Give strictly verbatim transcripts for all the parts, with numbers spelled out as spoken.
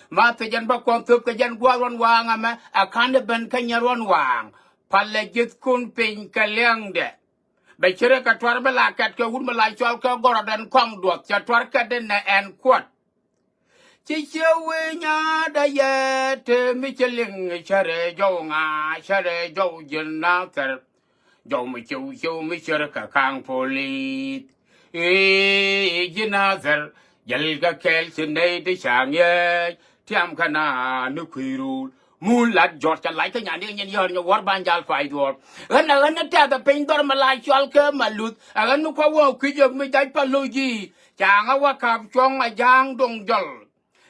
Ma thiec ɛn bä kuɔn thöp kɛ jɛn gua̱a̱th ruɔ̱n waaŋ ɛmɛ ɛ ka̱n i̱ ben kä nyɛ ruɔ̱n waaŋ. Palɛ ji̱thkun piny kɛ liɛŋdɛ. Bɛ ci rɛ kɛ tuar mi la kɛt kɛ wut mi la cɔl kɛ gɔrɔdɛn kɔŋ duɔth cɛ tuar kɛt inɛ ɛn kuɔt. Ci ciɛ wee nyaatdä yɛ te mi ci liŋ cɛ rɛ jɔw ŋa cɛ rɛ jɔw ji̱n na thɛr. Jɔw mi ciw ciw mi cär kɛ ka̱ŋ polit. I̱ ji̱n na thɛr jäl kɛ kɛɛl ci nɛy ti ca ŋiɛc tiam kɛ na ni kui̱ rul. Mun lat jɔt ca lac kä nyani nyɛn yɔr nyɛ wär ban jal pay duɔr. Ɣän a ɣän ni tɛth a piny dhɔr mi la cɔal kɛ ma luth a ɣän ni kuɔ wä kui̱ jɛ mi jac pa lo̱c ji̱. Ca ŋä wä kap cuɔ̱ŋ a ja̱a̱ŋ doŋ jɔl.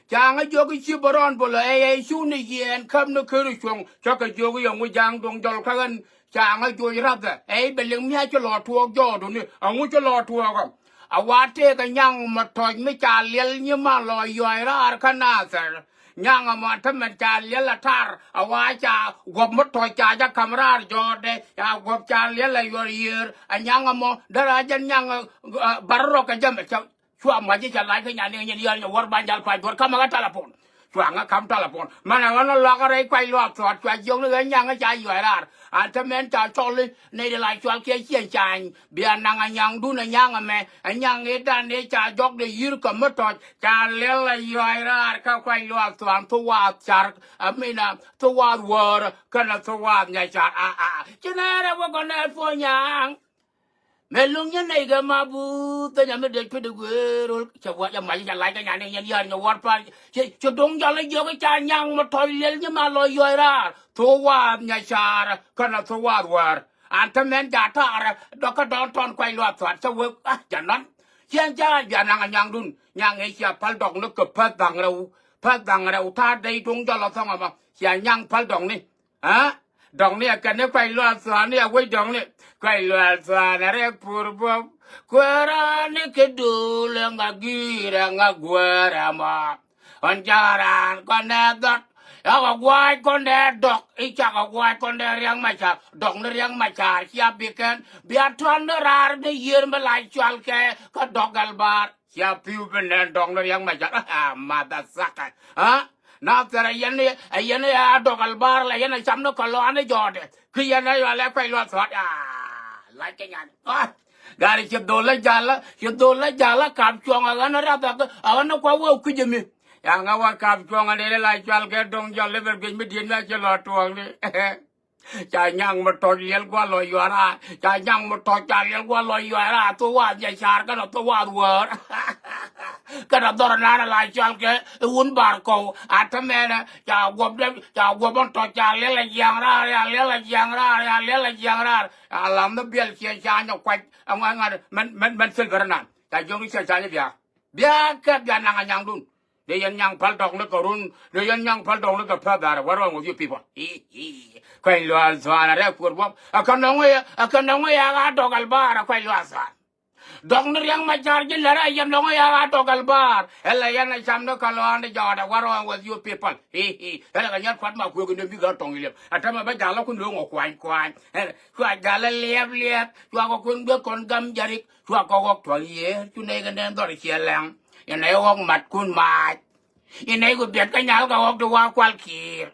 Ca ŋä jiök i̱ ci bä rɔɔn bolä ɛ ɛ cu ni yiɛɛn käp ni ker i̱ cuɔ̱ŋ cä kɛ jiök i̱ ɛŋu ja̱a̱ŋ doŋ jɔl kä ɣän. Ca ŋä joc rathɛ ɛ i̱ bɛ liŋ mia̱c ci lɔ tuɔɔk jɔɔduni ɛŋu ci lɔ tuɔɔkä. A wa tëëk ɛ nyaŋ mɔ tɔ̱c mi ca liɛl nyi man lɔ yɔ̱a̱c raar kä nathɛr. Nyaŋ ɛmɔ te mɛn ca liɛl ɛ tar a wa ca guɔ̱p mi tɔ̱c ca jɛ ka̱m raar jɔɔtdɛ ca guɔ̱p ca liɛl ɛ yuɔr yiëër ɛ nyaŋ ɛmɔ dära jɛn nyaŋ bar rɔk kɛ jɛ mɛ cä. Cua mac i̱ ca lac kä nyan ni nyɛn yɔl nyɛ wär ban jal pac duɔ̱r ka̱mä kä talapon. Cua ŋä ka̱m talapon mɛnɛ ɣän ɔ lɔk rɛy kuac luaak thuɔ̱ɔ̱t cua jiök ni ɣän nyaŋ i̱ ca yuɔc raar. An te mɛn ca cɔl i̱ nɛy di la cual kiɛ ciɛn cany bia naŋ a nyaŋdun a nyaŋ ɛmɛ a nyaŋ i̱ dan i̱ ca jɔk di yir kä mi tɔ̱c ca liɛl a yuɔc raar kä kuac luaak thuɔ̱ɔ̱n thuɔ̱ɔ̱th car. Amina thuɔ̱ɔ̱th wäär kɛnɛ thuɔ̱ɔ̱th nya car a a ci nɛɛrɛ wä gɔnɛ thuɔ̱ɔ̱ nyaŋ. Mɛ luŋ nyɛ nɛy kɛ ma buth thenya mi dec pit i̱ gueer ol cɛ wa cɛ mac cɛ lac kɛ nyan ni nyɛn yar nyɛ war pal. Cɛ cɛ doŋ jɔl i̱ jiɔk i̱ ca nyaŋ mɔ tɔc liɛl nyɛ ma lɔ yɔc raar thok wath nya car kɛnɛ thok wath war. An te mɛn ja taarɛ dɔk kä dɔn tɔn kuac luath thuat cɛ wek ah ja nɔn. Ciɛn ca bia naŋ a nyaŋdun nyaŋ i̱ cia pal dɔk ni kɛ päth dhaŋ rɛw päth dhaŋ rɛw taar dec doŋ jɔl ɔ thɔŋ ɔmɔ cia nyaŋ pal dɔk ni. Aa dɔŋni ɛ kɛn ni kuac luaal thuaani ɛ wec dɔŋni. Kuac luaal thuaan ɛ rɛk pur buɔp kuääran ni kɛ dool ɛ ŋa giir ɛ ŋa guäär ɛ mɔ. Ɣän ja̱a̱ raan kɔn ɛ dhɔt ɛ kɛ gua̱a̱c kɔn ɛ dɔk i̱ cakɛ gua̱a̱c kɔn ɛ riɛk macar dɔk ni riɛk macar cia bikɛn bia tɔ̱n ni raar ni yiër mi la cual kɛ kä dɔk gɛl baar. Cia pi̱u bi nɛn dɔŋ ni riɛk macar. Mother sucker. Nathɛr ɛ yɛn ɛ yɛn ɛ a dɔk albar la yɛn ɛ cam ni kɔlɔani jɔɔdɛ ki yɛn ɛ yɔal ɛ kuɛc luath thuat. Lac kɛ nyan. Gari ci dhol ɛ jal ci dhol ɛ jal ɛ kap cuɔŋ ɛ ɣän ɛ rath ɛ ɣän ɛ kua wä kui̱c ɛ mi. Ya ŋa wä kap cuɔŋ ɛ nɛn ɛ la cual kɛ doŋ jɔl ɛ bɛ guic mi diet mi a ci lɔ tuɔɔk ni. Ca nyaŋ mi tɔc liɛl gua̱l lɔ yua̱ra ca nyaŋ mi tɔc ca liɛl gua̱l lɔ yua̱ra thok wath nya car kɛnɛ thok wath wäär. Kɛnɛ dhɔr nan ala cual kɛ i̱ wun bar kɔw a te mɛnɛ ca guɔp dɛ ca guɔp in tɔc ca liɛl a jiaŋ raar ya liɛl a jiaŋ raar ya liɛl a jiaŋ raar. A lam ni biɛl ciɛ ca nyɛ kuac ɛŋɔɛ ŋa̱t mɛn mɛn mɛn thil bär nan ca jiɔk ni ciɛ ca nyɛ biaar. Bia kɛp bia naŋ a nyaŋdun. Dee yɛn nyaŋ pal dɔk ni kɛ run dee yɛn nyaŋ pal dɔk ni kɛ pɛth dar. What wrong with you people? Kuany lual thuan a rɛk puɔr buɔp a kɛ nɔŋ ya a kɛ nɔŋ ya a dɔk albar a kuany lual thuan. Dɔk ni riɛŋ ma jar ji̱ lɛr a yɛn nɔŋ ya a dɔk albar. Ɛlɛ yɛn a cam ni kɛ luan ni jɔɔt a what wrong with you people? Ɛlɛ kɛ nyɛt kuat ma kuek ni mi kɛ tɔŋ ilip a tɛmɛ bä jal a kun loŋ a kuany kuany. Cua jal a liɛp liɛp cua kɛ kun guek kɔn gam jarik. Cua kɛ ɣɔk tuɔl yiëër cu nɛy kɛ nɛn dhɔr ciɛ lɛŋ. Yɛn nɛy ɣɔk matkun maac. Yɛn nɛy ku biɛt kä nyal kɛ ɣɔk ti wa kual kiir.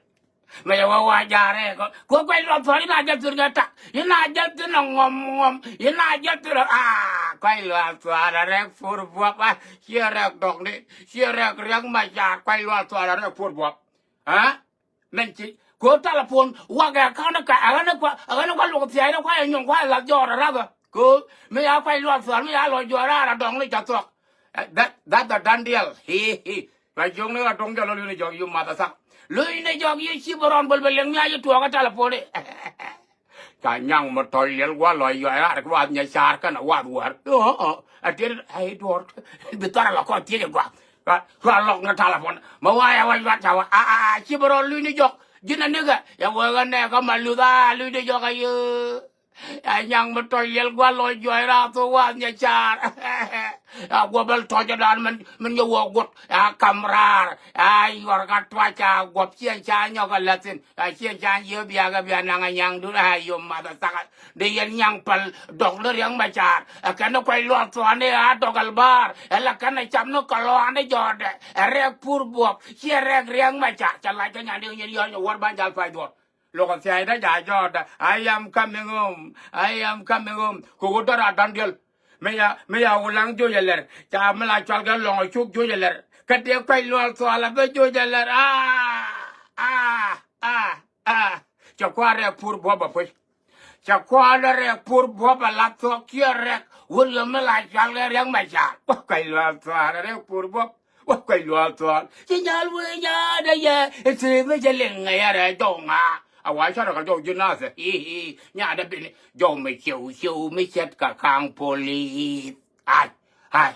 Mɛ yɛ wa wa jaarɛ kɔ ku kuɛc luath thuɔl yɛn a jäl thir kɛ tak yɛn a jäl thir a ŋɔm ŋɔm yɛn a jäl thir a kuɛc luath thuɔl a rɛk pur buɔp a ciɛ rɛk dɔkni ciɛ rɛk riɛk mac jaar kuɛc luath thuɔl a rɛk pur buɔp. Mɛn ci ko̱o̱p talapon wakɛ ka̱n kä ɛ ɣän ɛ kua ɛ ɣän ɛ kua luɔk thia̱a̱c ni kua ɛ nyuɔ̱ŋ kua ɛ lath jɔɔr ɛ rathä. Ko̱o̱p mi ya kuac luath thua̱a̱r mi ya lɔ juɔ̱ɔ̱r raar ɛ dɔŋ ni ca thuɔ̱k. That that the done deal. Hi hi. Kua jiökni ɣä dɔŋ jɔl ɔ luny ni jɔk yi math ɛ thak. Luny ni jɔk yi ci bä rɔn bäl bä liŋ mi a ci tuɔɔk ɛ talapon i̱. Ca nyaŋ mi tɔc liɛl gua̱l lɔ yuac raar kɛ wath nya caar kɛnɛ wath wäär. Ɛ tiɛt ɛ duɔ̱ɔ̱r bi thar ɛ lɔ kɔn thiec ɛ gua̱a̱th. Cua lɔk ni talapon ma wa ya wa yuat ca wa a a ci bä rɔ luny ni jɔk. Ji̱n a nikɛ ya wee ɣän nɛ kä ma luth a luny ni jɔk a yee. A nyaŋ mi tɔc liɛl gua̱l lɔ juɔc raar thok wath nyɛ car. A guɔ̱p bäl tɔcä dan min, min nyɛ wä guɔ̱t. A kam raar. A yuɔr ka tuac a guɔ̱p ciɛ ca nyɔk a läthin. A ciɛ ca yiëë biakä bia naŋ a nyaŋdun a yom math a thak. Di yɛn nyaŋ päl dɔk ni Riɛk Macar. Ɛ kɛn ni kuac luath thuan ni a dɔk albaar. Ɛ la kɛn ni cam ni kɔlɔan ni jɔɔdɛ. Ɛ rɛk pur buɔp. Ciɛ rɛk Riɛk Macar. Cɛ lac kä nyan di nyin yɔr nyɛ wuɔr ban jal pac duɔr. Lok a thia̱a̱cdä ja̱ jɔɔtdä, I am coming home, I am coming home. Kɛ ɣöö dɔ̱r a dɔ̱ŋ diɛl. Mi ya, mi ya Wulaŋ joc ɛ lɛr. Ca mi la cɔal kɛ Lɔŋ a cuk joc ɛ lɛr. Kä dee kuac luaal thuaal a bä joc ɛ lɛr. Ah, ah, ah, ah. Cɛ kua̱r rɛk pur buɔ̱p a puc. Cɛ kua̱r rɛk pur buɔ̱p a la thuɔ̱k kiɛ rɛk. Wur yɔ mi la cɔal kɛ Riɛk Macar. Kuac luaal thuaal rɛk pur buɔ̱p. Wä kuec luaal thuɔ̱ɔ̱l. Ci nyal wee nyaadä yɛ. I̱ thii mi jɛ liŋ ŋäc yɛ rɛɛ jɔw ŋa̱a̱. A wa cɔrɛ kɛ jɔw ji̱ nathɛ. I̱, i̱, nyaadä bini. Jɔw mi ciw, ciw mi cɛt kɛ ka̱ŋ police. Ai, ai.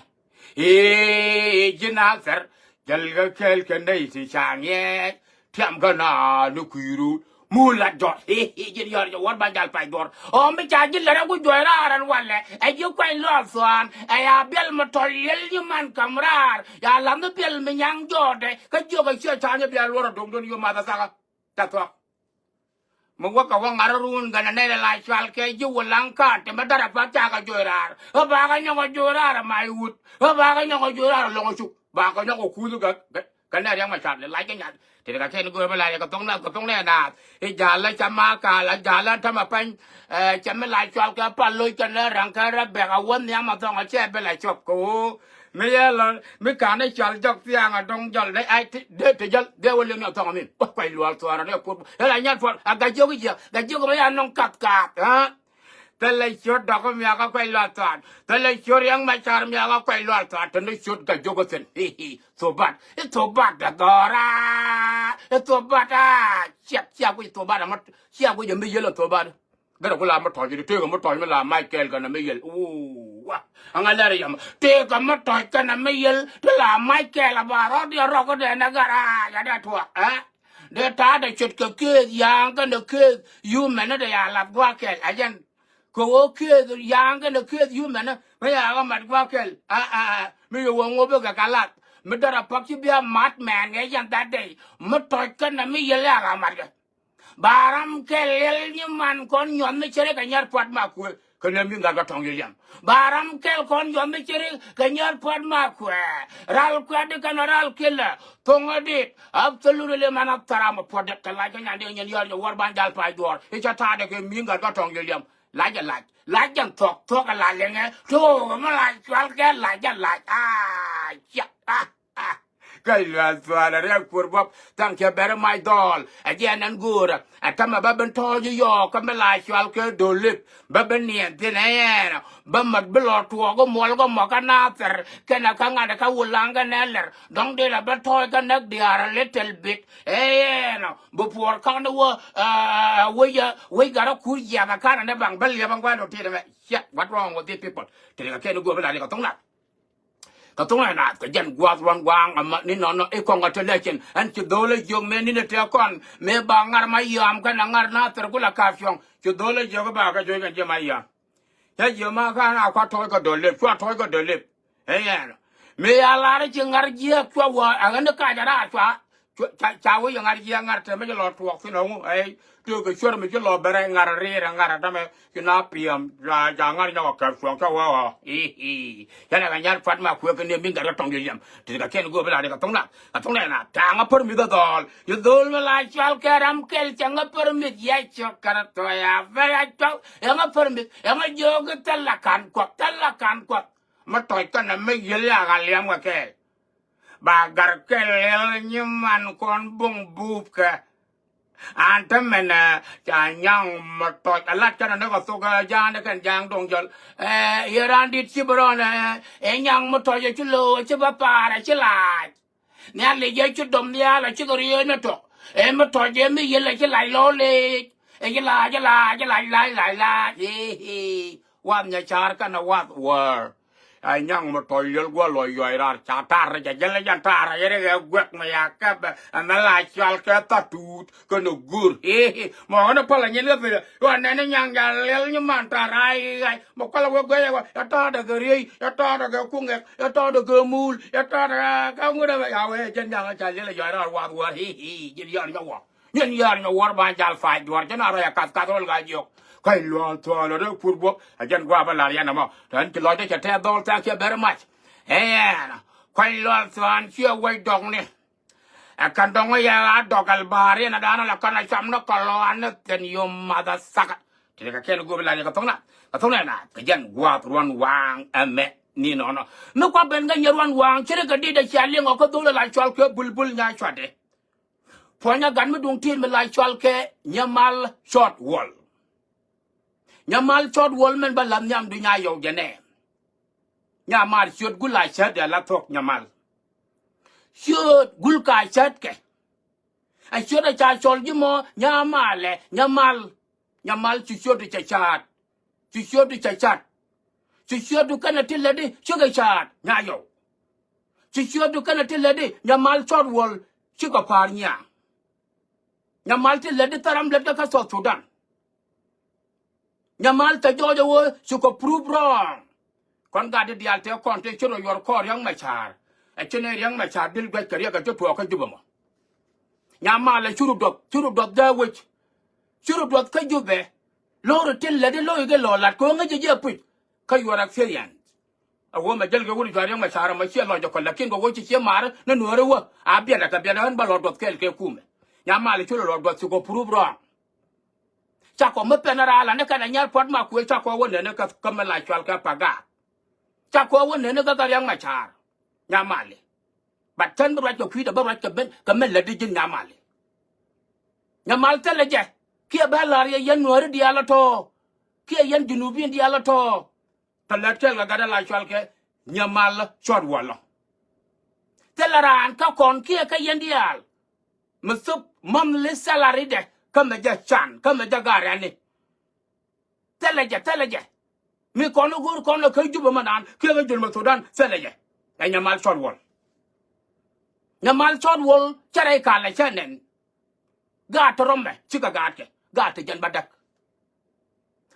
I̱, ji̱ nathɛ. Jäl kɛ kɛɛl kɛ nɛy ti ca ŋiɛɛc. Tiam kä naath ni kui̱ru. Mu lat jɔt. Hi, hi, ji̱n yɔr jɛ wär ba jal pac duɔr. Ɔ mi ca ji̱ lät a ku juɔc raar ɛn walɛ. Ɛ ji̱ kuany luath thuan. Ɛ ya biɛl mi tɔ̱ liɛl nyi man ka̱m raar. Ya lath ni biɛl mi nyaŋ jɔɔtdɛ. Kä jiök ɛ ciɛ ca nyi biɛl luɔr ɛ do̱ŋdun yom math ɛ thak ɛ. Ca thuak. Mi wäkɛ wä ŋa̱r run gɛn ɛ nɛy lɛ la cual kɛ ji̱ Wulaŋ ka̱a̱t ti mi därɛ path cakɛ juɔc raar. Ɣä bakɛ nyɔk ɛ juɔc raar ɛ mac wut. Ɣä bakɛ nyɔk ɛ juɔc raar ɛ lɔŋ ɛ cuk. Bakɛ nyɔk ɛ kuth gɛ, gɛ, gɛ nɛ Riɛk Macar lɛ lac kɛ nyath. Tëë kɛ kɛn go̱o̱r bä lac kɛ thoŋ nath, kɛ thoŋ nɛ naath. I̱ jalä ca ma kal, a jalä tämɛ pany. Ɛ, cɛ mi la cual kɛ pal loc kɛn rɛŋ kɛ rɛ bɛk a wä nhiam a thɔŋ a cɛ bi la cop kɛ ɣöö. Mi yɛ lɔ, mi ka̱n i̱ cual jɔk thiaŋ a dɔ̱ŋ jɔl dee, ai, ti, dee ti jäl, dee wä liŋ ni a thɔŋ a min. Wä kuac lual thuaar a dee kur. Yɛ la nyat puɔl, a gac jiök i̱ jiɛ, gac jiök mi ya nɔŋ kath kath, ha? Thilɛ ciöt dɔk miakä kuɛc lual thuaat. Thilɛ ciöt Riɛk Macar miakä kuɛc lual thuaat. Teni ciöt kɛ jiök ithin. Hi, hi. Thobat. I̱ thobat dɛ dhɔra. I̱ thobat a. Ciak, ciak wi̱c thobat a mɔ. Ciak wi̱c a mi yel a thobat. Gɛrɛ ku la mi tɔc i̱ tëëkɛ mi tɔc mi la mac kɛɛl kɛn a mi yel. Wuu, wa. Aŋa lɛr yam. Tëëkɛ mi tɔc kɛn a mi yel. Ti la mac kɛɛl a ba rɔ̱ diɛ rɔk dɛ nɛ gɛr a. Ya dɛ tuɔk. Ɛ? Dee ta̱a̱dɛ ce̱tkɛ keeth ya̱a̱ŋ kɛnɛ keeth yumɛn ni dee ya lath gua̱a̱k kɛl a jɛn. Kɛ ɣöö keeth ya̱a̱ŋ kɛnɛ keeth yumɛn ni mi ya̱a̱ŋ ɛ mat gua̱a̱k kɛl. A, a, a, mi yɛ wä ŋo̱p ikɛ kɛ lath. Mi därɛ pa̱k ci bia mat mɛn kɛ jɛn that day. Mi tɔ̱c kɛnɛ mi yɛl ya̱a̱ŋ a mat kɛ. Ba ram kɛl liɛl nyi man kɔn nyuɔth mi ceri kɛ nyɛr pua̱t ma kuëë. Kɛ nɛ mi ŋa̱t kä tɔ̱ŋ yɛ liam. Ba ram kɛl kɔn nyuɔth mi ceri kɛ nyɛr pua̱t ma kuëë. Ral kuɛ̈t di kɛn ral kilɛ. Thoŋ ɛ dit. Absolutely man a thara mɛ puɔ̱t dɛk kɛ lac kä nyan di nyɛn yɔr nyɛ wäär ban jal pa̱a̱c duɔɔr. I̱ cɛ ta̱a̱dɛ kɛ mi ŋa̱t kä tɔ̱ŋ yɛ liam. Lac ɛ lac. Lac jɛn thuɔ̱k thuɔ̱k ɛ lac liŋɛ. To̱o̱k mi lac cual kɛ lac ɛ lac. Aa, ciɛ. Aa, aa. Kɛc luath thuaar a riɛk puɔr buɔp thaŋ cɛ bɛr mac dhɔɔl. Ɛ jɛ ɛn ɛn go̱o̱rä ɛ tämɛ bä ben tɔ̱ɔ̱c i̱ yɔɔk kä mi la cual kɛ do̱l lip bä ben niɛn thi̱n ɛ ɛn bä mat bi lɔ tuɔɔk i̱ muɔl kä mɔkä nathɛr kɛnɛ kä ŋa̱t kä Wulaŋ kɛ nɛ lɛr dɔ̱ŋ dee la bä tɔ̱ɔ̱c kä näk diaar a little bit. Ɛ ɛn bi puɔr ka̱n i̱ wä wec ɛ wec gat rɔ kur jiath ɛ ka̱n ɛ ni baŋ bä liɛp ɛn gua̱n dɔ̱ŋ tiet ɛmɛ. Ciɛ, what wrong with these people? Tëë kɛ kɛn i̱ guɔ̱p i̱ la ni kɛ thoŋ nath. Kɛ thoŋ ɛ naath kɛ jɛn gua̱a̱th ruan gua̱a̱ŋ ɛmɛ ni nɔnɔ i̱ kɔŋ ɛ tɛ lɛ cin ɛn ci dho̱o̱l ɛ jiök mëë ni̱n ɛ tëë kɔn mëë ba ŋa̱r ma yɔam kɛnɛ ŋa̱r na thɛr kulɛ ka̱p cuɔ̱ŋ ci dho̱o̱l ɛ jiök i̱ ba kɛ juɔ̱c kɛn ji̱ ma yɔam. Cä jiök ma ka̱n a kua tɔ̱ɔ̱c kɛ dho̱l lep cua tɔ̱ɔ̱c kɛ dho̱l lep. Ɛ yɛn mëë ya lar i̱ ci ŋa̱r jiääk cua wä ɛ ɣän i̱ kac ɛ raar cua. Ca, ca wec ɛ ŋa̱r jiɛ ŋa̱r te mi ci lɔ tuɔɔk thi̱n ɛ ŋu ɛ tëëkɛ cuär mi ci lɔ bɛrɛ ŋa̱r ri̱i̱r ɛ ŋa̱r ɛ tämɛ ci na piɛm ca, ca ŋa̱r nyɔk ɛ kɛp cuɔɔk cä wä ɣɔɔ. I̱, i̱. Cä nɛ kɛ nyar pua̱t ma kuëë kä ni mi ŋa̱r kä tɔŋ diɛ liɛm ti kɛ kɛn go̱o̱p i̱ la ni kɛ thoŋ na kɛ thoŋ nɛ na ta̱a̱ŋ ɛ pär mi̱th ɛ dhɔɔl. Ci dho̱o̱l mi la cual kɛ ram kɛl cɛ ŋä pär mi̱th yɛ cɛ kɛn tɔ̱ ya vɛr a cual ɛ ŋä pär mi̱th ɛ ŋä jiök i̱ thil la ka̱n kuɔth thil la ka̱n kuɔth. Mi tɔ̱c kɛn ɛ mi yiël ya ɣal liɛm kɛ kɛɛl. Ba gar kɛl liɛl nyi man kɔn buŋ buupkɛ. An te mɛnɛ ca nyaŋ mi tɔc a lat kɛn a ni kɛ thok ɛ ja̱a̱n kɛn ja̱a̱ŋ do̱ŋ jɔl. Ɛ yɛ raan dit ci bi rɔn ɛ nyaŋ mi tɔc ɛ ci lo̱o̱ ɛ ci bä pa̱a̱r ɛ ci laac. Nhial lic ɛ ci dɔm nhial ɛ ci kɛ riee ni tɔk ɛ mi tɔc ɛ mi yel ɛ ci lac lɔɔl lic. Ɛ ci laac ɛ laac ɛ lac lac lac lac. I̱, i̱. Wath nyɛ ca̱r kɛn ɛ wath wäär. Ɛ nyaŋ mi tɔy liɛl guɔ lɔ yɔy raar ca tar rɛ jɛ jɛl jɛ tar rɛ yɛ rɛ guɛk mi ya kɛpɛ ɛmɛ la cɔal kɛ tha tuut kɛ ni gur. Mɔ kɛn pal a nyɛn kɛ thilɛ yɔ nɛn ni nyaŋ ja liɛl nyi man tar ray ray mɔ kual a wek guɛc a wek yɛ tar dɛ kɛ riey yɛ tar dɛ kɛ kuŋɛk yɛ tar dɛ kɛ muul yɛ tar dɛ kɛ ŋut ɛmɛ ya wee jɛn nyaŋ ca liɛl a yɔy raar wath wä. Ji̱n yɔr nyɔ wä. Nyin yär nyɔ wuɔr ba jal fac duɔr cä na rɔy a kath kath rol ka jiök. Kuany luɔl thuɔl rɛ pur buɔk a jɛn gua̱a̱ bä lar yan ɛmɔ. Tɛn ci lɔcdä cɛ tɛth dhɔl thank you very much. Ɛn kuany luɔl thuɔl ciɛ wec dɔkni. Ɛ kän dɔŋ yɛ a dɔk ɛl ba̱a̱r yɛn a da̱a̱n ala kän a cam ni kɔl ɣɔan ni thi̱n yom math a thak. Ti kɛ kɛn guɔp la ni kɛ thok na kɛ thok na na kɛ jɛn gua̱a̱th ruɔn waŋ ɛmɛ ni nɔnɔ. Mi kua ben kɛ nyɛ ruɔn waŋ ci ri kɛ dit a cia liŋ ɔ kä dhol ala cual kɛ bulbul nya cuatdi. Puɔ̱ny a gat mi duŋ ti̱i̱t mi la cɔal kɛ Nyamal Cɔt Wuɔl. Nyamal Cɔt Wuɔl mɛn bä la̱th nhiamdu nya yɔw jɛ nɛ. Nyamal ciöt gul a cät dɛ la thuɔ̱k Nyamal. Ciöt gul ka cät kɛ. A ciöt a ca cɔl ji̱ mɔ Nyamalɛ Nyamal. Nyamal ci ciötdu cɛ ca̱a̱t. Ci ciötdu cɛ ca̱a̱t. Ci ciötdu kɛnɛ ti lätdi cikɛ ca̱a̱t nya yɔw. Ci ciötdu kɛnɛ ti lätdi Nyamal Cɔt Wuɔl cikɛ pa̱a̱r nyia̱a̱ŋ. Nyamal ti lätdi thäram lätkɛ kä South Sudan. Nyamal cɛ jɔɔc ɛ ɣöö cikɛ prove wrong. Kɔn gatdi diaal tëë kɔn tëë ci rɔ yuɔr kɔɔr Riɛk Macar. Ɛ ci nɛy Riɛk Macar dil guɛc kɛ riɛk ɛ ci tuɔɔk kä Jubɛ mɔ. Nyamal ɛ curu duɔth curu duɔth dee wec. Curu duɔth kä Jubɛ. Lo̱ri tin lätdi lo̱i kɛ lɔ lat kɛ ɣöö ŋäc jɛ jɛ puc. Kä yuɔr experience. A wä mɛ jäl kɛ wut jɔ̱a̱r yäŋ mɛ ca̱r ɛmɔ ciɛ lɔc jɛ kɔn lakin kɛ wä ci ciɛ mar ni nuääri wä a biɛt kɛ biɛt ɣän bä lɔ duɔth kɛɛl kɛ kumɛ. Nyamal cu lɔ duɔth ci kɔ prove wrong. Cakɔ mi pɛn raal ani kɛn a nyar puɔt ma kuëë cakɔ wä nɛni kä mi la cual kɛ pagak. Cakɔ wä nɛni kä kɛ riɛŋ mɛ ca̱r. Nyamali. Bat tɛn bi ruac kɛ kui̱dɛ bä ruac kɛ ben kɛ mi lätdi ji̱n Nyamali. Nyamal thilɛ jɛ kiɛ bä la̱r yɛ yɛn nuääri diaal ɔ tɔ̱ kiɛ yɛn junubin diaal ɔ tɔ̱. Kä lät kɛl kɛ gat ala cual kɛ Nyamal Cɔt Wuɔl ɔ. Thilɛ raan kä kɔn kiɛ kä yɛn diaal. Mi thop monthly salary dɛ kä mɛ jɛ can kä mɛ jɛ ga̱r ɛni. Thilɛ jɛ thilɛ jɛ. Mi kɔn i̱ go̱o̱r kɔn ɛ kä Jubɛ mɛ naan kiɛ kä Junub Sudan thilɛ jɛ. Ɛ Nyamal Cɔt Wuɔl. Nyamal Cɔt Wuɔl cɛ rɛy kalɛ cɛ nɛn. Gaat ti rɔmɛ cikɛ gaatkɛ gaat ti jɛn bä däk.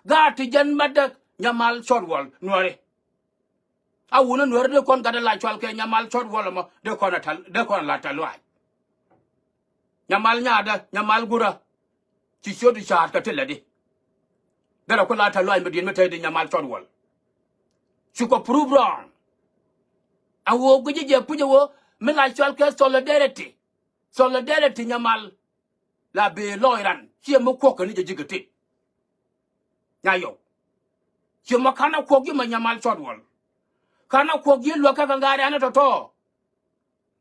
Gaat ti jɛn bä däk Nyamal Cɔt Wuɔl nuääri. A wuni nuääri dee kɔn gat ala cual kɛ Nyamal Cɔt Wuɔl ɛmɔ dee kɔn a tal dee kɔn a la tɛl luaac. Nyamal nyaatdä Nyamal gurä. Ci ciötdu ca̱a̱t kɛ ti lätdi. Derɛ ku la tɛl luaac mi di̱i̱t mi tɛy di Nyamal Cɔt Wuɔl. Ci kɔ prove wrong. A ɣöö guici jɛ puc a ɣöö mi la cual kɛ solidarity. Solidarity Nyamal. La bëë lɔɔc ran ciɛ mi kuɔ̱k kɛ ni jɛ ji̱ kɛ tit. Nya yɔw. Ciɛ mɔ ka̱n a kuɔ̱k ji̱ mɔ Nyamal Cɔt Wuɔl. Ka̱n a kuɔ̱k ji̱ luäk kä kɛ ŋa̱a̱r yan tɔ̱tɔ̱.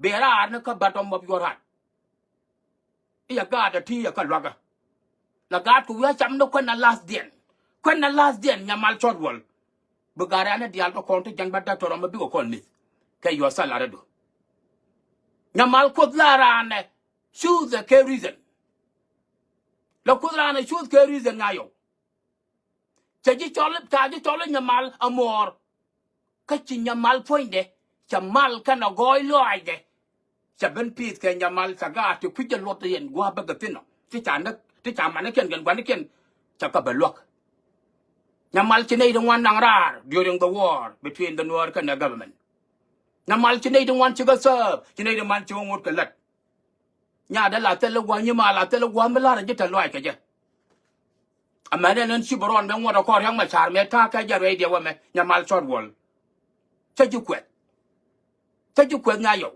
Bëë raar ni kä buttom of your heart. I̱ yɛ gaat a ti yɛ kä luäkä. La gaat kɛ wi̱i̱ a cam ni kuɛn a la̱thdiɛn. Kuɛn a la̱thdiɛn Nyamal Cɔt Wuɔl. Bi gat rɛ̈ni diaal kä kɔn ti jɛn bä däk tɔrɔ mi bikɛ kɔn mi̱th kɛ yuɔth thalarädu. Nyamal Kuoth la raanɛ cuuth ɛ kɛ reason. La Kuoth raanɛ cuuth kɛ reason nya yɔw. Cɛ ji̱ cɔl ca ji̱ cɔl i̱ Nyamal amuɔɔr. Kä ci Nyamal puɔ̱nydɛ cɛ mal kɛnɛ gɔɔy lɔaacdɛ. Cɛ ben pi̱i̱th kɛ Nyamal cɛ gaat ti kui̱c jɛ luɔth yɛn gua̱a̱p bä gɛ thi̱n ɔ ti ca näk ti ca manikiɛn kɛn guanikiɛn. Cɛ kɛ bɛ luäk. Nyamal ci nɛy ti ŋuan naŋ raar during the war between the Nuer kɛnɛ government. Nyamal ci nɛy ti ŋuan cikɛ serve ci nɛy ti man cikɛ ŋot kɛ lät. Nyaatdä la thil i̱ gua̱a̱th nyimal la thil i̱ gua̱a̱th mi la̱rä ji̱ te luaac kɛ jɛ. Amäni ɛn ci bɛ rɔɔn mɛ ŋuɔ̱t ɛ kɔn riäŋ mɛ ca̱r mɛ ta̱a̱ kɛ jɛ ruɛy diɛ wä mɛ Nyamal Cɔt Wuɔl. Cä ji̱ kuɛth. Cä ji̱ kuɛth nya yɔw.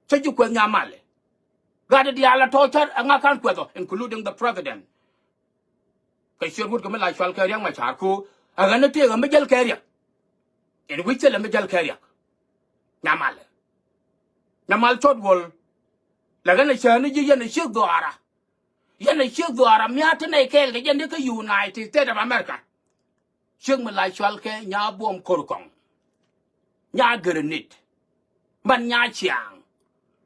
Cä ji̱ kuɛth nya malɛ. Gat diaal a tɔ̱ cär ɛŋa ka̱n kuɛth ɔ including the president. Kɛ ciöt wut kɛ mi la cual kɛ riäŋ mɛ ca̱r ku ɛ ɣän ni tëëk ɛ mi jäl kɛ riäk. Ɛn wi̱c thilɛ mi jäl kɛ riäk. Nyamal. Nyamal Cɔt Wuɔl. Lɛ ɣän ɛ cääni ji̱ yɛn ɛ ciek dhuaara. Yɛn ɛ ciek dhuaara mia̱a̱ ti nɛy kɛɛl kɛ jɛn di kä United States of America. Ciek mi la cual kɛ Nya Buɔm Ko̱r Kɔŋ. Nya Gɛrɛnit. Man Nya Ciaŋ.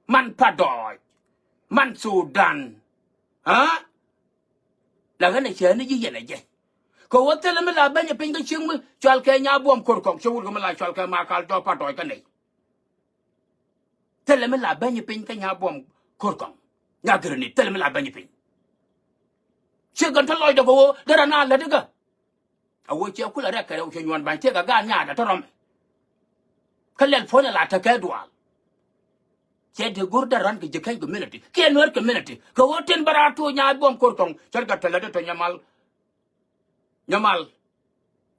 Man Padɔɔc. Man Sudan. Aa. La ɣän ɛ cääni ji̱ yɛn ɛ jɛ. Kɛ ɣöö thilɛ mi la beny piny kä ciek mi cɔal kɛ Nyabuɔm Ko̱r Kɔŋ, ciek wut kɛ mi la cɔal kɛ Makal Jɔp Patɔy kä nɛy. Thilɛ mi la beny piny kä Nyabuɔm Ko̱r Kɔŋ, Nyagirni, thilɛ mi la beny piny. Ciek kɛn te lɔcdɛ kɛ ɣöö derɛ na lätdi kä. A ɣöö ciɛ kulɛ rɛk kɛ rɛw ciɛ nyuɔn ba̱ny tëëkɛ gaat nyaatdɛ te rɔmɛ. Kä lɛl puɔ̱nyɛ la tekɛ dual. Ciɛ dee go̱r dee run kɛ Jikäny community kiɛ Nuer community kɛ ɣöö tin bä raar tuuc Nyabuɔm Ko̱r Kɔŋ ce̱tkɛ te lätdi tɔ Nyamal. Nyamal,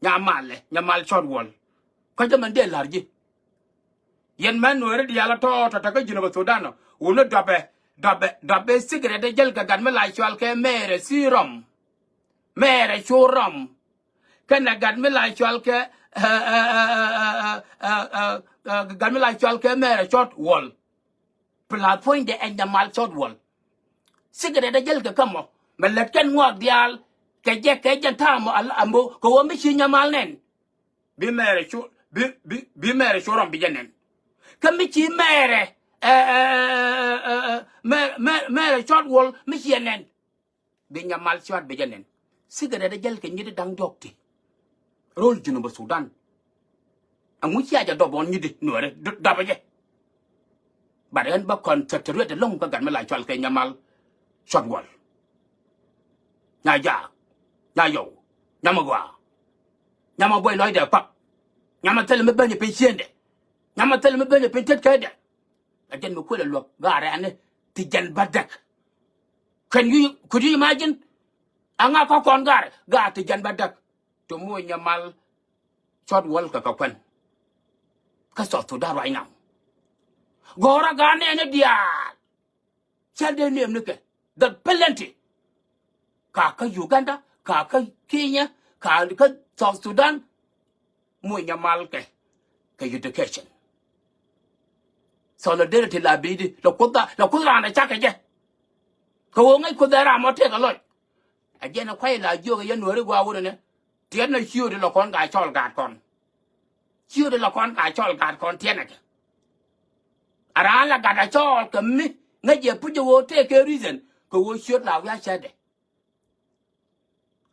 Nyamalɛ, Nyamal Cɔt Wuɔl. Kä jɛ mɛn dee la̱r ji̱. Yɛn mɛn Nueeri diaal tɔ̱ tɔ̱ te kä Jinub Thudan ɔ, wuni dɔpɛ, dɔpɛ, dɔpɛ secret dee jäl kɛ gat mi la cɔal kɛ Mɛɛrɛ Ci Rɔm. Mɛɛrɛ Cu Rɔm. Kɛnɛ gat mi la cɔal kɛ, ɛ, ɛ, ɛ, gat mi la cɔal kɛ Mɛɛrɛ Cɔt Wuɔl. Pla puɔ̱nydɛ ɛ Nyamal Cɔt Wuɔl. Secret dee jäl kɛ kä mɔ. Mɛ lät kɛn ŋɔak diaal kɛ jɛ, kɛ jɛ ta̱a̱ mɔ a mɔ kɛ ɣöö mi ci Nyamal nɛn. Bi Mɛɛrɛ Cu, bi, bi, bi Mɛɛrɛ Cu Rɔm bi jɛ nɛn. Kä mi ci Mɛɛrɛ, ɛ, ɛ, ɛ, ɛ, ɛ, Mɛɛrɛ, Mɛɛrɛ, Mɛɛrɛ Cɔt Wuɔl mi ciɛ nɛn. Bi Nyamal Cɔt bi jɛ nɛn. Secret dee jäl kɛ nyit da̱ŋ diɔ̱k ti. Ro̱l Jinub Thudan. Ɛŋu cia jɛ dɔp ɣɔn nyit di Nuɛri d-, dɔpɛ jɛ. But ɛn bä concentrate ɛlɔ̱ŋ kä gat mi la cɔal kɛ Nyamal Cɔt Wuɔl. Nya Jaak, Nya Yɔw, Nya Maguaa, Nya Mabuɔy lɔcdɛ pak, Nya Mathil mi beny piny ciëndɛ, Nya Mathil mi beny piny tetkädɛ. A jɛn mi kuël ɛ luäk gaarɛ ɛn ti jɛn bädäk. Can you, could you imagine? Aŋa kä kɔn gaar, gaar ti jɛn bädäk. Ti muc Nyamal Cɔt Wuɔl kɛ kɛ kuɛn kä South Sudan right now. Gɔ̱rä ga̱a̱n nɛɛni diaal. Cä dee nɛɛmnikɛ the plenty. Ka kä Uganda, ka kä Kenya, ka kä South Sudan. Muc Nyamal kɛ kɛ education. Solidarity la bi̱i̱di la Kuoth, la Kuoth raan ɛ cakɛ jɛ. Kɛ ɣöö ŋäc Kuoth ɛ ram mɔ tëëkɛ lɔc. A jɛn ɛ kuay la jiök ɛ yɛn Nuɛri gua̱a̱ wunɛ nɛ. Tiɛt nɛ ciööt ilɔ kɔn ka cɔl gaat kɔn. Ciööt ilɔ kɔn ka cɔl gaat kɔn tiɛt nɛ kɛ. A raan la gat a cɔɔl kɛ mi ŋäc yɛ puc ɛ ɣöö tëëkɛ reason kɛ ɣöö ciööt la wi̱i̱ a cätdɛ.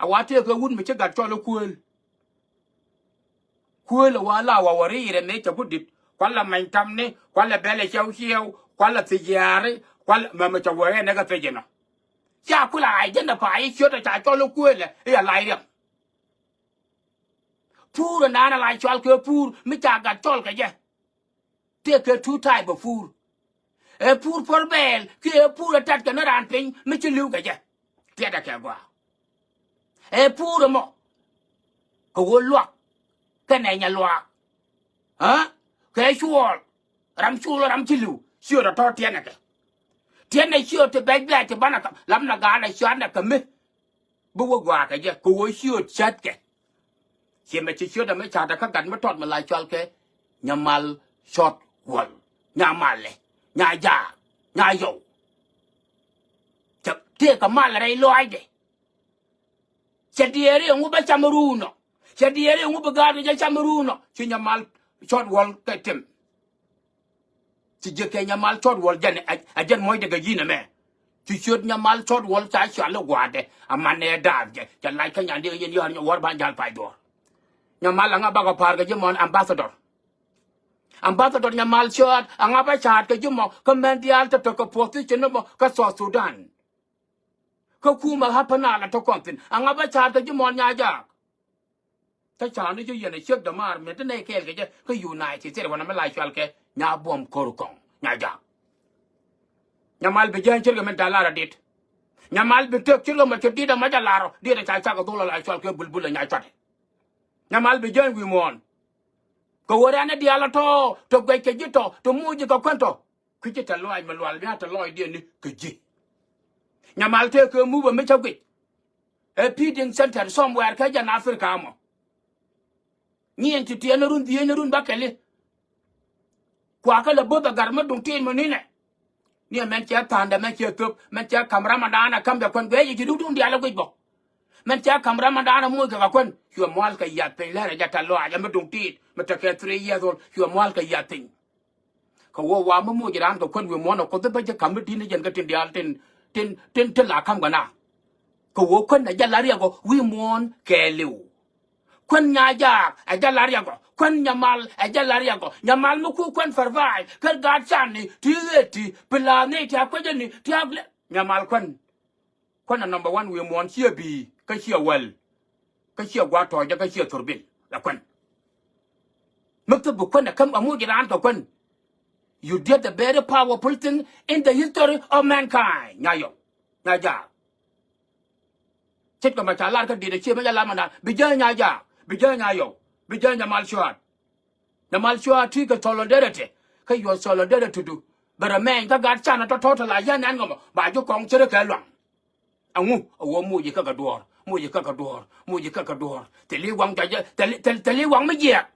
A wa tëëkɛ wut mi ci gat cɔl i̱ kuëël. Kuëël ɛ wa la wa wä ri̱i̱rɛ mëë cɛ ku di̱t. Kualɛ many tamni, kualɛ bɛlɛ ciɛw ciɛw, kualɛ thi̱c yaari, kualɛ mɛmɛ cɛ wä rɛn ɛ kɛ thi̱c inɔ. Ca kulɛ identify i̱ ciötdɛ ca cɔl i̱ kuëëlɛ i̱ a lac riɛm. Puur ɛ naan ɛ la cɔal kɛ puur mi ca gat cɔl kɛ jɛ. Tëëkɛ two type of puur. Ɛ puur puɔr bɛɛl kiɛ ɛ puur ɛ tat kɛ ni raan piny mi ci li̱w kɛ jɛ. Tiɛtdɛ kɛ gɔaa. Ɛ puur ɛmɔ kɛ ɣöö luak kɛnɛ nyɛ luaak. Aa? Kɛ cuɔɔl ram cuɔl ram ci li̱w ciöt ɛ tɔ̱ tiɛtnɛ kɛ. Tiɛtnɛ ciöt ti bɛc bɛc ti banɛ kɛ lam nɛ ga̱a̱n ɛ cuatnɛ kɛ mi. Bi wä gɔaa kɛ jɛ kɛ ɣöö ciöt cätkɛ. Ciɛ mɛ ci ciöt ɛmɛ ca̱tdɛ kä gat mi tɔt mi la cɔal kɛ Nyamal Cɔt Wuɔl, Nyamalɛ, Nya Jaak, Nya Yɔw. Cɛ tëëkɛ mal rɛy lɔaacdɛ. Cɛ diɛɛri ɛŋu bä cam ruun ɔ. Cɛ diɛɛri ɛŋu bi gaatdɛ jɛ cam ruun ɔ. Ci Nyamal Cɔt Wuɔl kɛ tim. Ci jiäk kɛ Nyamal Cɔt Wuɔl jɛn ɛ, ɛ jɛn muɔcdɛ kɛ ji̱n ɛmɛ. Ci ciöt Nyamal Cɔt Wuɔl ca cual i̱ gua̱a̱dɛ a man ɛ daap jɛ. Cɛ lac kä nyandi kɛ yɛn yɔ̱ɔ̱r nyɛ wuɔ̱r ban ja̱l pay duɔ̱ɔ̱r. Nyamal aŋa bakɔ pa̱a̱r kɛ ji̱ mɔn ambassador. Ambassador Nyamal Cɔt aŋa bä ca̱a̱t kɛ ji̱ mɔ kä mɛn diaal te te kɛ position ni mɔ kä South Sudan. Kä kumɛ Upper Nile tɔ kɔn thi̱n aŋa bä ca̱a̱t kɛ ji̱ mɔn Nya Jaak. Kä ca̱a̱n ni ji̱ yɛn ɛ ciek dämaar min te nɛy kɛɛl kɛ jɛ kä United States wanɛ mi la cual kɛ Nya Buɔm Ko̱r Kɔŋ Nya Jaak. Nyamal bi jääny cirkɛ min ca lar ɛ dit. Nyamal bi tëk cirkɛ mɔ ci dit ɛmɔ jɛ lar ɔ dit ɛ ca cak ɛ dhol ɛ la cual kɛ bulbul ɛ Nya Cuat. Nyamal bi jääny wi̱i̱ muɔ̱ɔ̱n. Kɛ ɣöö rɛ̈n ɛ diaal ɛ tɔ̱ tɔ guɛc kɛ ji̱ tɔ tɔ muc ji̱ kɛ kuän tɔ. Kui̱ci tɛ lɔaac mi lual mi a tɛ lɔɔcdiɛn ni kɛ ji̱. Nyamal tëëkɛ mupä mi cä guic. Ɛ feeding center somewhere kä jɛn Africa mɔ. Nyiɛn ti tiɛɛn run dhieec run bä kɛli. Kuakä lɛ bo̱th ɛ gat mi duŋ ti̱i̱t mi ni̱nɛ. Ni ɛmɛn cɛ tha̱a̱ndɛ mɛ cɛ thöp mɛn cɛ ka̱m ramandan ɛ ka̱m bɛ kuän guɛc i̱ ci duŋ duŋ diaal ɛ guic bä. Mɛn cɛ ka̱m ramandan ɛ moc kɛ kɛ kuän cuɛ mual kɛ yath piny lɛr ɛ jɛ tɛ lɔaac ɛ mi duŋ ti̱i̱t mi tekɛ three years old cuɛ mual kɛ yath piny. Kɛ wä wa mi moc raan kɛ kuän wi̱i̱ muɔ̱ɔ̱n ɛ Kuoth i̱ bä ji̱ ka̱m mi di̱t ni jɛn kä tin diaal tin, tin, tin, tin la ka̱m kɛ na. Kɛ ɣöö kuän ɛ jɛ la riɛk ɔ wi̱i̱ muɔ̱ɔ̱n kɛɛliw. Kuän Nyajaak ɛ jɛ la riɛk ɔ. Kuän Nyamal ɛ jɛ la riɛk ɔ. Nyamal mi ku kuän survive kä gaat can ni ti ɣet ti pi la ni ti a kuecä ni ti a lɛ Nyamal kuän. Kuän a number one wi̱i̱ muɔ̱ɔ̱n ciɛ bi̱i̱ kä ciɛ wäl. Kä ciɛ gua̱a̱th tɔ̱ɔ̱cä kä ciɛ thurbil la kuän. Mi thop bi kuän ɛ käm a muc raan kɛ kuän. You did a very powerful thing in the history of mankind. Nyayɔw. Nyajaak. Ce̱tkɛ ma ca lar kä diet a ciɛ mi ca lar ma naan bi jääny Nyajaak, bi jääny Nyayɔw, bi jääny Nyamal Cuaat. Nyamal Cuaat ti kɛ solidarity. Kä your solidarity du bɛ rɛ mɛny kä gat canɛ tɔ̱tɔ̱ tɔ la yɛn ɛn ŋɔmɔ ba ji̱ kɔŋ ce̱tkɛ luaŋ. Ɛŋu a wä muc ikä kɛ duɔ̱ɔ̱r, muc ikä kɛ duɔ̱ɔ̱r, muc ikä kɛ duɔ̱ɔ̱r. Thil i̱ waŋ jɔcɛ thil thil thil i̱ waŋ mi jiɛɛk.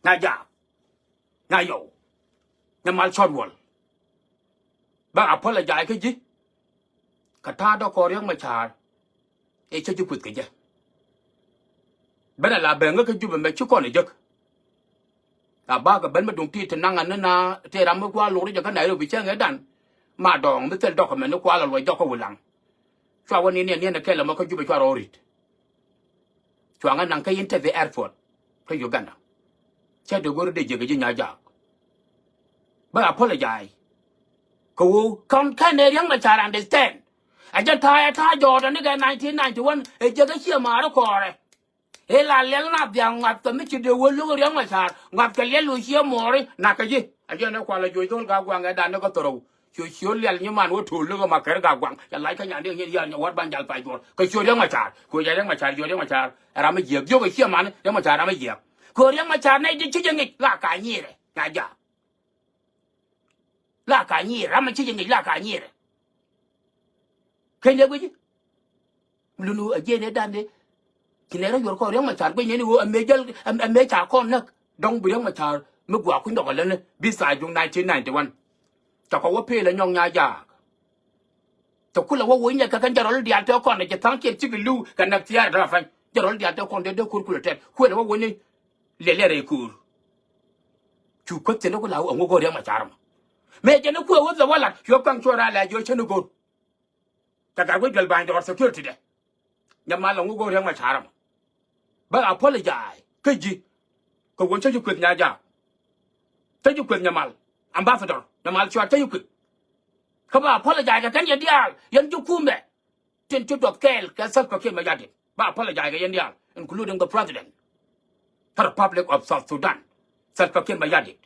Nyajaak. Nyayɔw. Nyamal Cuaat Wuɔl. Bä apologize kä ji̱. Kɛ ta̱a̱ dɔ̱k kɔn Riɛk Macar. Ëë cä ji̱ kueth kɛ jɛ. Benɛ la bɛ ŋäk kä Jubɛ mɛ ci kɔn ɛ jek. La bakɛ ben mi duŋ ti ti naŋ ɛ ni na tëë ram mi gua̱a̱ luk ri jɛ kä Nairobi cäŋ ëëdan. Ma dɔɔŋ mi thil dɔk kɛ mɛ ni kual ɛ luɔc jɔk kä Wulaŋ. Cua wä ni niɛn niɛn ɛ kɛl ɛmɔ kä Jubɛ cua rɔ rit. Cua ŋä naŋ kä Entebbe airport kä Uganda. Cä dee go̱r dee jiäk ji̱ Nyajaak. Bä apologize. Kɛ ɣöö kɔn kɛn ëë Riɛk Macar understand. Ɛ jɛn ta̱a̱ ɛ ta̱a̱ jɔɔtdä ni kɛ nineteen ninety one ɛ jiäk ɛ ciɛ ma̱a̱r ɛ kɔɔrɛ. Ila liɛl na dhiaŋ ŋa̱th kɛ mi ci dee wä lo̱k Riɛk Macar ŋa̱th kɛ liɛl wä ciɛ mɔɔri nak kɛ ji̱. A jiɛn ɛ kual a juɔc dho̱l Gak Guaŋ ɛ dan ni kä thorow. Ciö ciö liɛl nyi man wä to̱l lo̱k ɛ ma kɛr Gak Guaŋ cɛ lac kä nyan diɛŋ nyin ya̱r nyɛ wät ban jal pay duɔr kɛ ciö Riɛk Macar. Kuɛ jɛ Riɛk Macar jiö Riɛk Macar ɛ ram mi jiɛk jiök ɛ ciɛ man Riɛk Macar ram mi jiɛk. Kɛ Riɛk Macar nɛy di ci jɛ ŋic la ka nyirɛ Nyajaak. La ka nyirɛ ram mi ci jɛ ŋic la ka nyirɛ. Keny dee guici. Lun ɣöö a jiɛn ëë dande. Ci nɛ rɔ yuɔr kɔn Riɛk Macar guic nɛn i̱ ɣöö a mëë jäl a mëë ca kɔn näk. Dɔ̱ŋ bi Riɛk Macar mi gua̱a̱ kuny dɔk a läni bi tha̱a̱c duŋ nineteen ninety one. Cakɔ wä peel a nyɔk Nyajaak. Cɛ kulɛ wä woc nyɛ kɛ kɛn jɛ rɔl diaal tëë kɔn ɛ cɛ tha̱a̱ŋ kiɛn cikɛ li̱w kɛ näk thia̱a̱r tɔ̱ a pa̱ny jɛ rɔl diaal tëë kɔn dee dee ko̱r kulɛ tɛt kuël ɛ wä woc ni. Liɛl liɛl rɛy ko̱r. Cu kueth thi̱n ni ku la wä ŋuk go̱o̱r Riɛk Macar mɔ. Mëë jɛ ni kuëë wä dhɛ wä lat cuɛ kuaŋ cuɛ raal lɛ jiɔ cä ni go̱o̱r. Cɛ gat wec duel ba̱ny dɔɔr security dɛ. Nyamal la ŋu go̱o̱r Riɛk Macar ɛmɔ. Bä apologize kä ji̱. Kɛ wun cä ji̱ kueth Nyajaak. Cä ji̱ kueth Nyamal. Ambassador Nyamal Cuaat cä ji̱ kueth. Kä bä apologize kɛ kɛn yɛ diaal yɛn ji̱ kumɛ. Tin ci duɔth kɛɛl kɛ Salva Kiir Mayardit. Bä apologize kɛ yɛn diaal including the president. Kä Republic of South Sudan. Salva Kiir Mayardit.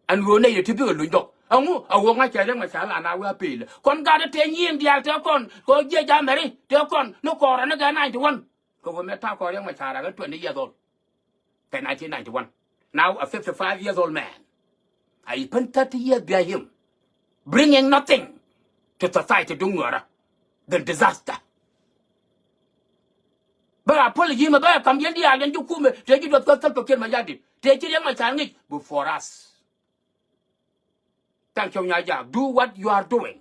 Ɛn ɣöö nɛy ti bikɛ luny dɔk ɛŋu a ɣöö ŋa̱c cɛ Riɛk Macar la na wee a peel kɔn gat tëë nyiin diaal tëë kɔn kɛ ɣöö jiɛ ja̱ mɛri tëë kɔn ni kɔɔrɛ ni gɛ ninety one. Kɛ ɣöö mɛ ta̱a̱ kɔn Riɛk Macar a kɛ twenty years old. Kɛ nineteen ninety one. Now a fifty five years old man. I spent thirty years behind him bringing nothing to society duŋ Nuäärä. The disaster. Bä apology mɛ bä kam yɛn diaal yɛn ji̱ kumɛ tëë ji̱ duɔth kä Salva Kiir Mayardit tëë ci Riɛk Macar ŋic before us. Thank you Nyajaak. Do what you are doing.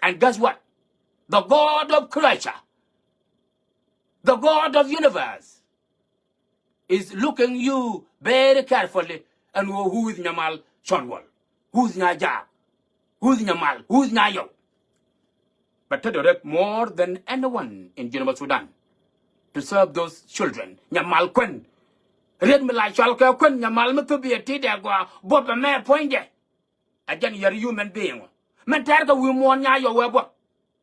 And guess what? The God of creation, the God of universe is looking you very carefully and who is Nyamal Cuaat Wuɔl? Who is Nyajaak? Who is Nyamal? Who is Nyayɔw? But te dɔ rek more than anyone in Jinub Sudan to serve those children. Nyamal kuän. Riet mi la cual kɛ kuän Nyamal mi thop yɛ ti dɛ gua buɔp ɛmɛ puɔ̱nydɛ. A jɛn yɛr human being. Mɛn tɛrkɛ wi̱i̱ muɔ̱ɔ̱n Nyayɔw wee buɔth.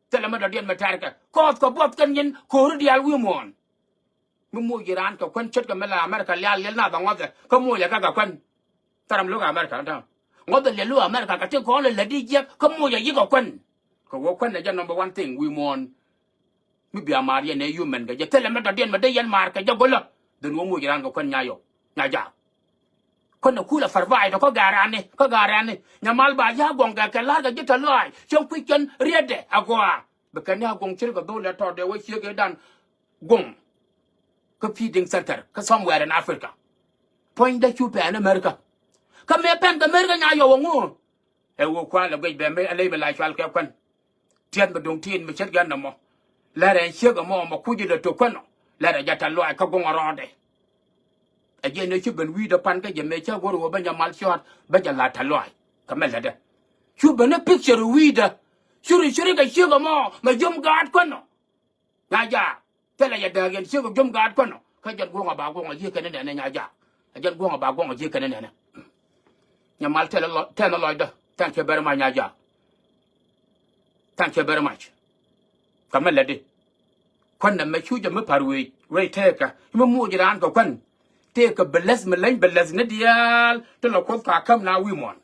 Thilɛ mɛ dɔ̱diɛn mɛ tɛrkɛ kɔɔth kɛ buɔth kɛn nyin ko̱ri diaal wi̱i̱ muɔ̱ɔ̱n. Mi moc ji̱ raan kɛ kuän ce̱tkɛ mi la America lial liɛl nath a ŋɔthɛ kä moc a kɛ kɛ kuän. Thɛr ram lo̱k America ni täämɛ ŋɔthɛ liɛl lo̱k America kɛ tin kɔn lɛ lätdi jiɛk kä moc a yi̱k kɛ kuän. Kɛ wä kuän ɛ jɛ number one thing wi̱i̱ muɔ̱ɔ̱n. Mi bia maar yɛn ɛ human kɛ jɛ thilɛ mɛ dɔ̱diɛn mɛ dee yɛn maar kɛ jɛ go̱lä. Then wä moc ji̱ raan kɛ kuän Nyayɔw Nyajaak. Kuän ɛ kulɛ provide kä gaarani kä gaarani. Nyamal ba ya̱ guɔ̱ŋ kɛ kɛ la̱r kɛ ji̱ tɛ̈th lɔaac cäŋ kui̱c kɛn rietdɛ a gɔaa. Bi kɛn ni a guɔ̱ŋ ce̱tkɛ dho̱l ɛ tɔt dee wä ciek ëëdan guɔ̱ŋ. Kä feeding center kä somewhere in Africa. Puɔ̱nydä cu pɛn America. Kä mëë pɛn kɛ America Nyayɔw ɛŋu. Ɛ wä kual ɛ guic bɛ mi ɛ ley mi la cual kɛ kuän. Tiɛth mi duŋ tin mi ce̱tkɛ nɔmɔ. Lɛrɛ ciek ɛmɔ mɔ kuc ilɛ tok kuän ɔ lɛrɛ jɛ tɛ̈th lɔaac kä guɔ̱ŋ ɛ rɔɔdɛ. Ɛ jɛn ɛ ci ben wi̱i̱dä pan kä jɛ mëë cä go̱r ɣöö bä Nyamal Cuaat bä jɛ la̱t tɛ̈th lɔaac kɛ mɛ lätdä. Cu ben ɛ picture wi̱i̱dä. Curi curi kɛ ciek ɛmɔ mɛ jiöm gaat kuän nɔ. Nya jaak. Thilɛ yɛ dääk yɛn ciek ɛ jiöm gaat kuän nɔ. Kä jɛn guɔ̱ŋ ɛ ba guɔ̱ŋ ɛ jiek kɛn nɛnɛ nya jaak. Ɛ jɛn guɔ̱ŋ ɛ ba guɔ̱ŋ ɛ jiek kɛn nɛnɛ. Nya mal tɛn ɛ lɔcdä. Thank you very much nya jaak. Thank you very much. Kä mɛ lätdi. Kuän nɛ mɛ cu jɛ mi pa̱r wec rɛy tëëkä mi moc raan kɛ kuän. Tëëkä bi läth mi leny bi läth ni diaal ti lɔ Kuoth ka käm na wi̱i̱ muɔ̱ɔ̱n.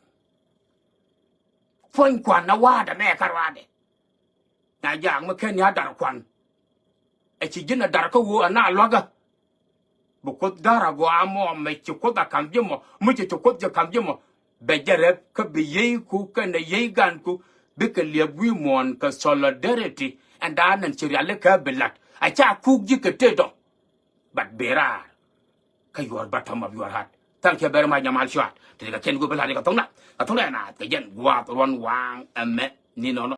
Puɔ̱ny kuan na wa̱a̱dɛ mɛ kä ruaadɛ. Nya jaak mi ken ya dar kuan. Ɛ ci ji̱n a dar kä ɣöö a na luakä. Bi Kuoth da̱r a gɔaa mɔ mɛ ci Kuoth a ka̱m ji̱ mɔ mi ci ci Kuoth jɛ ka̱m ji̱ mɔ. Bɛ jɛ rɛp kä bi yieyku kɛnɛ yiey ganku bikɛ liɛp wi̱i̱ muɔ̱ɔ̱n kɛ solidarity. Ɛn da̱a̱n nɛn ci rialikä bi la̱t a ca kuk ji̱ kɛ tëë dɔ̱ŋ. But be raar kä your bottom of your heart. Thank you very much nyamal cuat. Ti kɛ kɛn gup bi la̱t kɛ thok nath kɛ thok nath kɛ jɛn gua̱a̱th ruɔ̱n waŋ ɛmɛ ni nɔnɔ.